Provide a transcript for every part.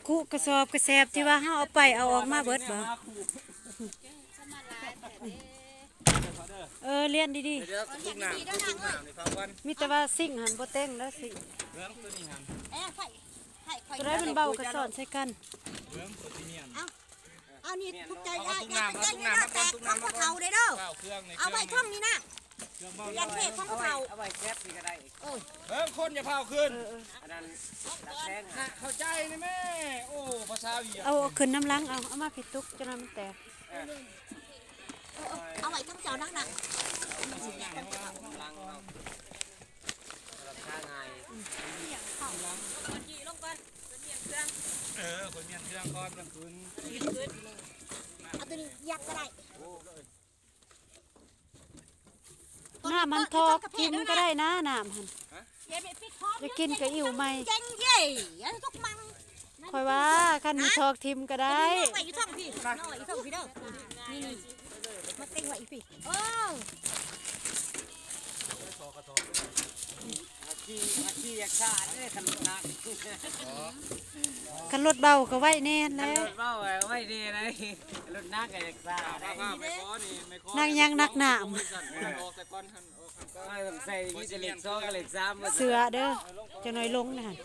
ຄຸກະສອບກະແສບທີ່ວ່າເຮົາເອົາໄປເອົາອອກມາເບິດບໍ່? ເອີ ລຽນດີໆ. ເດີ ເດີ ຕຸກນ້ຳ ຕຸກນ້ຳໃຫ້ຟັງກ່ອນ. ມີແຕ່ວ່າຊິງຫັ້ນບໍ່ເຕັງເດີ ຊິງ. ເບິ່ງຕົວນີ້ຫັ້ນ ເອີ ໄຟ ໄຟ ຕົວໃດມັນເບົາກະສອນໃສ່ກັນ. ເບິ່ງຕົວທີ່ນຽນ ເອົາ ເອົານີ້ ແມ່ນ ພວກເຈົ້າ ເອົາ ເອົາ ເອົາຕຸກນ້ຳ ເອົາຕຸກນ້ຳມາກ່ອນ ຕຸກນ້ຳມາກ່ອນ. ເອົາໄວ້ຊ່ອງນີ້ນະ ເຄື່ອງເບົາ ເຮັດເທບຂອງເຂົາ ເອົາໄວ້ແຊັບນີ້ກະໄດ້. ເອີ ເບິ່ງຄົນຢ່າພາວຂຶ້ນ ເອີ ເອີ ອັນນັ້ນດັດແປງ ເຂົ້າໃຈນີ້ແມ່ ໂອ້ ພາສາຫວຽດ. ເອົາ ເອົາຂຶ້ນນຳຫຼັງ ເອົາ ເອົາມາພີ້ຕຸກ ຈັກໜ້ອຍມັນແຕກ. ເອີ ເອີ ເອົາໄວ້ທາງເຈົ້ານະ ນະ ມັນຊິແຕກ. ເອີ ຄົນມ້ຽນເຄື່ອງກ່ອນ ຈັ່ງຂຶ້ນ ເອົາຕົວນີ້ຍັດກະໄດ້. ນ້ຳມັນທອກຖິ້ມກະໄດ້ນະ ນ້ຳຫັ້ນ. ຢາກິນກະອິ້ວໃໝ່. ຂ້ອຍວ່າຄັນທອກຖິ້ມກະໄດ້. ຄັນລົດເບົາກະໄວ້ແນ່ແຫຼະ ຄັນລົດເບົາໄວ້ແນ່ໄດ໋ ລົດໜັກກະຢາກຊ້າໄດ໋. ໜັກຫຍັງ ໜັກນ້ຳ. ເສືອເດີ ຈັກໜ້ອຍລົງນະຫັ້ນ.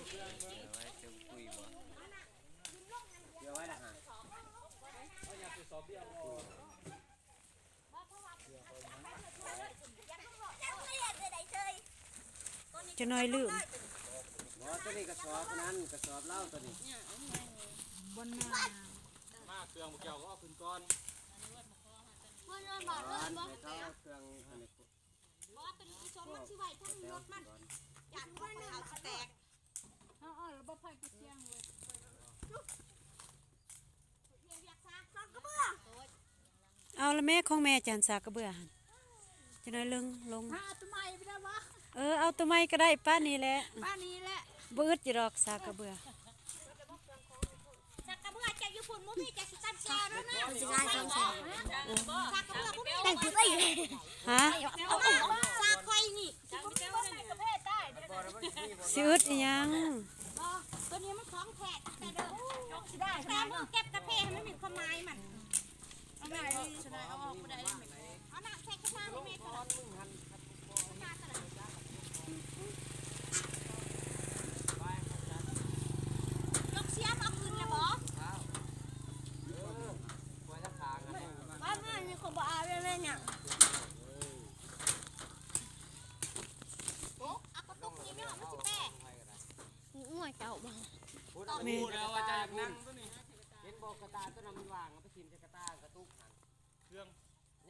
ຈັກໜ້ອຍລືມ. ບໍ່ ໂຕນີ້ກະສອບອັນນັ້ນ ກະສອບເຫຼົ້າໂຕນີ້. ມາເຄື່ອງພວກເຈົ້າກະເອົາຂຶ້ນກ່ອນ. ເອົາເຄື່ອງອັນນີ້ ບໍ່ ໂຕນີ້ອີສົມມັນຊິໄວ້ທາງລົດມັນ ຢ້ານເຂົາຊິແຕກ. ເອົາ ເອົາ ແລ້ວບໍ່ໄຜກະຊຽງເວີຍ. ເອົາລະແມ່ ຂອງແມ່ຈັ່ງ ສາກກະເບືອຫັ້ນ ຈັກໜ້ອຍເລິງລົງ. ຫາເອົາໂຕໃໝ່ໄປແລ້ວວະ. ເອີ ເອົາໂຕໃໝ່ກະໄດ້ ປານນີ້ແຫຼະ ປານນີ້ແຫຼະ ບໍ່ອຶດຢູ່ດອກ ສາກກະເບືອ. ສາກກະເບືອເຈົ້າຢູ່ພຸ້ນບໍ່ມີ ເຈົ້າຊິຕຳແຈ່ວແລ້ວນະ. ສາກກະເບືອບໍ່ມີ ແຕ່ງຜູ້ໃດ. ຮະ ສາກຂ້ອຍນີ້ ຊິອຶດອີ່ຫຍັງ? ໂຕນີ້ມັນຂອງແທ້ແຕ່ເດີ ຊິໄດ້ ແຕ່ເມືອງເກັບກາເຟໃຫ້ມັນມີຄວາມໝາຍມັນ. ເອົາແມ່ ເອົາອອກບໍ່ໄດ້ ເອົານ້ຳໃສ່ກະທະໃຫ້ແມ່ກ່ອນ. ຢອກເສຍມາເອົາຄືນແລ້ວບໍ່? ວ່າມານີ້ຂ້ອຍບໍ່ອາຍແມ່ນຫຍັງ. ໂຕ ເອົາກະຕຸກນີ້ແມ່ ມັນຊິແປ. ງົວເຈົ້າບໍ່? ແມ່ນ ຮູ້ແລ້ວວ່າເຈົ້າຢາກນັ່ງໂຕນີ້. ເຫັນບໍ່ ກະຕ່າໂຕນັ້ນມັນວ່າງ ເອົາໄປຖິ້ມໃສ່ກະຕ່າກະຕຸກຫັ້ນ. ເຄື່ອງ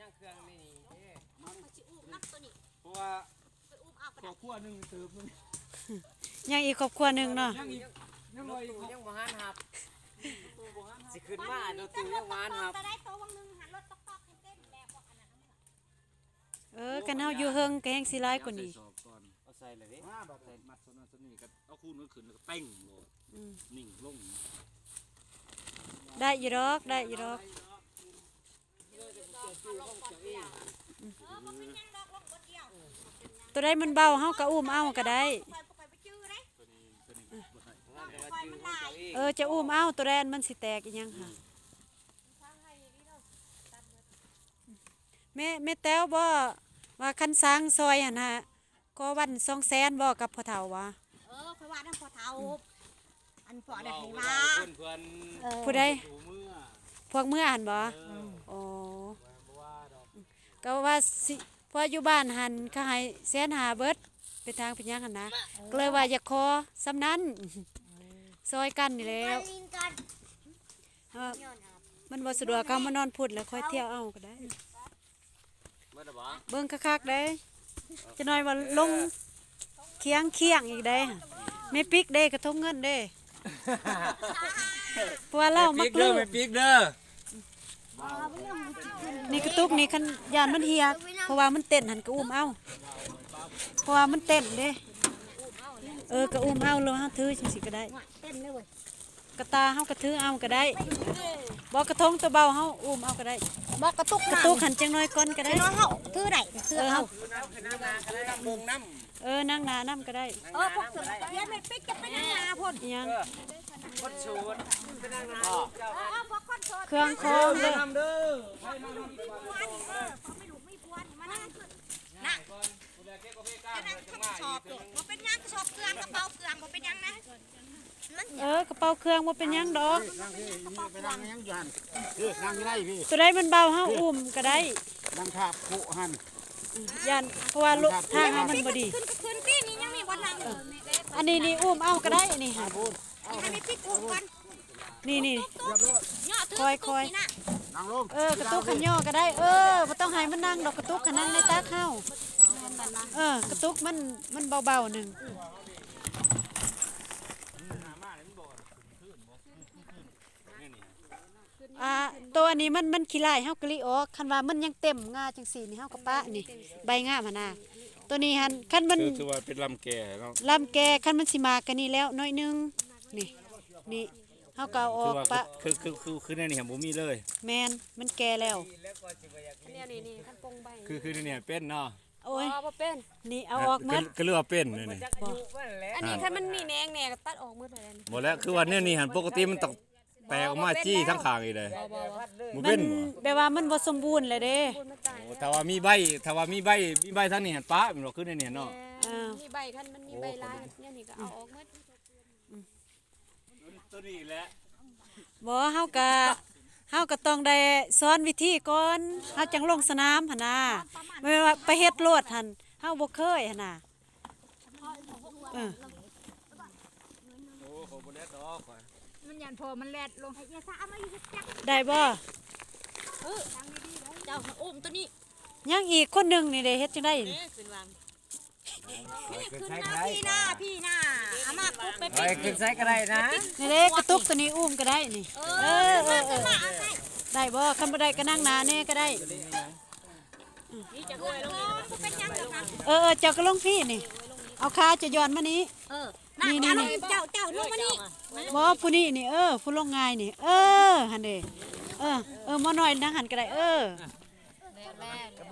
ຍັງເຄື່ອງໃນນີ້ເດ້. ມັນຊິອູ້ມນຳໂຕນີ້ ເພາະວ່າ ໄປອູ້ມເອົາກະດາດ ຄອບຄົວໜຶ່ງເຕີບໜຶ່ງ. ຍັງອີກຄອບຄົວໜຶ່ງເນາະ. ຍັງອີກ ຍັງ ຍັງບໍ່ທັນຮັບ ຊິຂຶ້ນມາ ລົດຕູ້ຍັງບໍ່ທັນຮັບ. ໂຕໃດໂຕວັງໜຶ່ງຫັ້ນ ລົດຕອກໆໃຫ້ເຕັມແບບບໍ່ ອັນນັ້ນ. ເອີ ຄັນເຮົາຢູ່ເທິງກະແຮ່ງຊິຫຼາຍກວ່ານີ້. ເອົາໃສ່ແລ້ວເດ້ ມາບາດມັດສ່ວນນັ້ນສ່ວນນີ້ກະເອົາຄູນຂຶ້ນແລ້ວກະເຕັງໂລດ. ອືມ ນິ່ງລົງ ໄດ້ຢູ່ດອກ ໄດ້ຢູ່ດອກ. ໂຕໃດມັນເບົາເຮົາກະອຸ້ມເອົາກະໄດ້. ເອີ ຈະອຸ້ມເອົາໂຕໃດອັນມັນຊິແຕກອີ່ຫຍັງຫາ. ແມ່ ແມ່ແຕ້ວບໍ່ ວ່າຄັນຊ່າງຊ່ອຍຫັ້ນນະ ຂໍວັນສອງແສນບໍ່ກັບພໍ່ເຖົ້າຫວາ? ເອີ ຂ້ອຍວ່ານຳພໍ່ເຖົ້າ ອັນພໍ່ໄດ້ໃຫ້ວ່າ ເອີ ຜູ້ໃດ ພວກເມືອຫັ້ນບໍ່? ເອີ ໂອ້ ກະວ່າຊິ ເພາະຢູ່ບ້ານຫັ້ນເຂົາໃຫ້ແສນຫ້າເບິດ ເປັນທາງເປັນຫຍັງຫັ້ນນະ ກະເລີຍວ່າຢາກຂໍສ່ຳນັ້ນ ຊ່ອຍກັນນີ້ແຫຼ້ວ. ມັນບໍ່ສະດວກ ເຮົາມານອນພຸ້ນແລ້ວຄ່ອຍທ່ຽວເອົາກະໄດ້. ເບິ່ງຄັກໆເດ້ ຈັກໜ້ອຍວ່າລົງຄຽງໆອີກເດ້. ແມ່ປິກເດ້ ກະທົງເງິນເດ້ ເພາະວ່າລາວມັກລຸ້ນ. ແມ່ປິກເດີ ແມ່ປິກເດີ. ນີ້ກະຕຸກນີ້ ຄັນຢ້ານມັນເຫ່ຍ ເພາະວ່າມັນເຕັ້ນຫັ້ນກະອຸ້ມເອົາ ເພາະວ່າມັນເຕັ້ນເດ້. ເອີ ກະອຸ້ມເອົາ ແລ້ວເຮົາຖືຈັ່ງຊີ້ກະໄດ້. ເຕັມເລີຍເວີຍ. ກະຕ່າເຮົາກະຖືເອົາກະໄດ້. ບໍ່ ກະທົງໂຕເບົາເຮົາອຸ້ມເອົາກະໄດ້. ບໍ່ ກະຕຸກ ກະຕຸກຫັ້ນຈັກໜ້ອຍກ່ອນກະໄດ້. ເຮົາຖືໄດ້ ຖືເອົາ. ເອີ ນັ່ງໜ້ານຳກະໄດ້. ເອີ ພວກເສືອ ຢ່າແມ່ນປິກ ຈະໄປນັ່ງໜ້າພຸ້ນ. ອີຫຍັງ? ເອີ ເອີ ພວກຄົນໂສດ ເຄື່ອງຂອງເດີ. ນະ ຈະນັ່ງກະສອບໂລດ ບໍ່ເປັນຫຍັງ ກະສອບເຄື່ອງ ກະເປົາເຄື່ອງ ບໍ່ເປັນຫຍັງນະ. ເອີ ກະເປົາເຄື່ອງບໍ່ເປັນຫຍັງດອກ. ໂຕໃດມັນເບົາເຮົາອຸ້ມກະໄດ້. ນັ່ງທາບໂຄະຫັ້ນ ຢ້ານ ເພາະວ່າທາງເຮົາມັນບໍ່ດີ. ຂຶ້ນ ຂຶ້ນ ປີ້ນີ້ຍັງມີບ່ອນນັ່ງ. ອັນນີ້ນີ້ອຸ້ມເອົາກະໄດ້ ອັນນີ້ຫັ້ນ. ນີ້ ນີ້ ຄ່ອຍໆ ນັ່ງລົງ. ເອີ ກະຕຸກຫັ້ນຍໍກະໄດ້. ເອີ ບໍ່ຕ້ອງໃຫ້ມັນນັ່ງດອກ ກະຕຸກຫັ້ນນັ່ງໃນຕັກເຮົາ. ເອີ ກະຕຸກມັນ ມັນເບົາໆ ໜຶ່ງ. ອ່າ ໂຕອັນນີ້ມັນ ມັນຂີ້ລ້າຍ ເຮົາກະລີ້ອອກ. ຄັນວ່າມັນຍັງເຕັມງ່າຈັ່ງຊີ້ນີ້ ເຮົາກະປະນີ້ ໃບງາມຫັ້ນນະ. ໂຕນີ້ຫັ້ນ ຄັນມັນ ຄື ຄືວ່າເປັນລຳແກ່ເນາະ ລຳແກ່. ຄັນມັນຊິໝາກກະນີ້ແລ້ວໜ້ອຍໜຶ່ງ ນີ້ ນີ້ ເຮົາກະເອົາອອກປະ. ຄື ຄື ຄື ຄືແນວນີ້ຫັ້ນບໍ່ມີເລີຍ. ແມ່ນ ມັນແກ່ແລ້ວ. ແນວນີ້ ນີ້ ຄັນປົງໃບ ຄື ຄືແນວນີ້ເປັນເນາະ. ໂອ້ຍ ບໍ່ ບໍ່ເປັນ. ນີ້ເອົາອອກໝົດ. ກະ ກະເຫຼືອເປັນນີ້. ອັນນີ້ຄັນມັນມີແໜງແດ່ກະຕັດອອກໝົດເລີຍ. ບໍ່ແລ້ວ ຄືວ່າແນວນີ້ຫັ້ນ ປົກກະຕິມັນຕ້ອງແຕກອອກມາຈີ້ທາງຂ້າງອີກເດ້. ບໍ່ ບໍ່ ບໍ່ ບໍ່ເປັນ. ແບບວ່າມັນບໍ່ສົມບູນແລ້ວເດ້. ໂອ້ ຖ້າວ່າມີໃບ ຖ້າວ່າມີໃບ ມີໃບທາງນີ້ຫັ້ນປະແມ່ນບໍ່ ຄືແນວນີ້ເນາະ. ເອີ ມີໃບ ຄັນມັນມີໃບຫຼາຍແນວນີ້ກະເອົາອອກໝົດ. ໂຕນີ້ແຫຼະ. ບໍ່ ເຮົາກະ ເຮົາກະຕ້ອງໄດ້ສອນວິທີກ່ອນ ເຮົາຈັ່ງລົງສະໜາມຫັ້ນນາ. ແມ່ນວ່າໄປເຮັດໂລດຫັ້ນ ເຮົາບໍ່ເຄີຍຫັ້ນນາ. ເອີ ໂອ້ ຂ້ອຍບໍ່ແລດດອກ ຂ້ອຍ ມັນຢ້ານພໍ່ມັນແລດລົງ. ໄດ້ບໍ່? ເອີ ເຈົ້າ ອຸ້ມໂຕນີ້. ຍັງອີກຄົນໜຶ່ງນີ້ເດ້ ເຮັດຈັ່ງໃດ? ເອີ ຂຶ້ນວາງ ຂຶ້ນມາພີ້ໜ້າ ພີ້ໜ້າ ເອົາມາປຸກໄປປິກ ຂຶ້ນໃສ່ກະໄດ້ນະ. ນີ້ເດ້ ກະຕຸກໂຕນີ້ອຸ້ມກະໄດ້ນີ້. ເອີ ເອີ ເອີ ໄດ້ບໍ່? ຄັນບໍ່ໄດ້ກະນັ່ງໜ້າແດ່ກະໄດ້. ເອີ ເອີ ເຈົ້າກະລົງພີ້ນີ້ ເອົາຂາຈະຢ່ອນມານີ້. ເອີ ນີ້ ນີ້ ນີ້ ເຈົ້າ ເຈົ້າລົງມານີ້. ບໍ່ ຜູ້ນີ້ນີ້ ເອີ ຜູ້ລົງງ່າຍນີ້ ເອີ ຫັ້ນເດ້. ເອີ ເອີ ໝໍນ້ອຍນັ່ງຫັ້ນກະໄດ້. ເອີ ແມ່ນໆ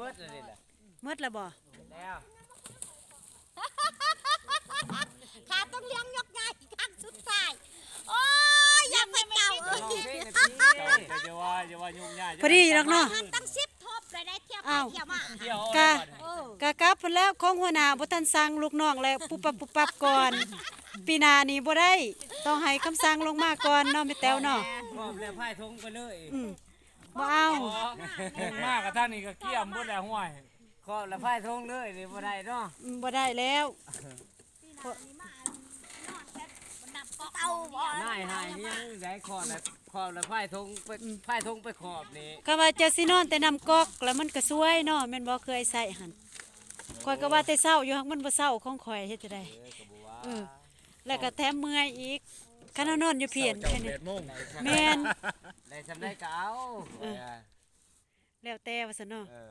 ໝົດແລ້ວບໍ່? ຂາຕ້ອງລຽງຍົກຍ້າຍຄັ້ງສຸດທ້າຍ. ໂອ້ຍ ຢ່າໄປເຈົ້າເອີຍ ຢ່າວ່າ ຢ່າວ່າຍົກຍ້າຍ ພໍດີດອກເນາະ. ຕັ້ງສິບທົບແລ້ວໄດ້ ທ່ຽວໄປທ່ຽວມາ. ກະ ກະກັບພຸ້ນແລ້ວ ຂອງຫົວໜ້າບໍ່ທັນສັ່ງລູກນ້ອງແລ້ວ ປຸບປັບປຸບປັບກ່ອນ. ປີໜ້ານີ້ບໍ່ໄດ້ ຕ້ອງໃຫ້ຄຳສັ່ງລົງມາກ່ອນເນາະ ແມ່ແຕວເນາະ. ຄອບແລ້ວພາຍຖົງໄປເລີຍ. ອືມ ບໍ່ເອົາ ລົງມາກະທາງນີ້ກະກຽມເບິດແລ້ວ ຫ້ວຍ. ຄອບແລ້ວພາຍຖົງເລີຍນີ້ບໍ່ໄດ້ເນາະ. ອືມ ບໍ່ໄດ້ແລ້ວ. ນາຍຫາຍຍັງໄດ້ ຄອບແລ້ວ ຄອບແລ້ວພາຍຖົງໄປ ອືມ ພາຍຖົງໄປຄອບນີ້. ຄັນວ່າເຈົ້າຊິນອນແຕ່ນ້ຳກອກ ແລ້ວມັນກະສວຍເນາະ ແມ່ນບໍ່? ເຄີຍໃຊ້ຫັ້ນ ຂ້ອຍກະວ່າແຕ່ເຊົ້າຢູ່ ຫາກມັນບໍ່ເຊົ້າຂອງຂ້ອຍ ເຮັດຈັ່ງໃດ? ເອີ ກະບໍ່ວ່າ ເອີ ແລ້ວກະແຖມເມື່ອຍອີກ ຄັນເຮົານອນຢູ່ພີ້ນ. ເຈົ້າ ແມ່ນ ແປດໂມງ ແມ່ນ ໄດ້ສ່ຳໃດກະເອົາ. ເອີ ແລ້ວແຕ່ວ່າຊັ້ນເນາະ. ເອີ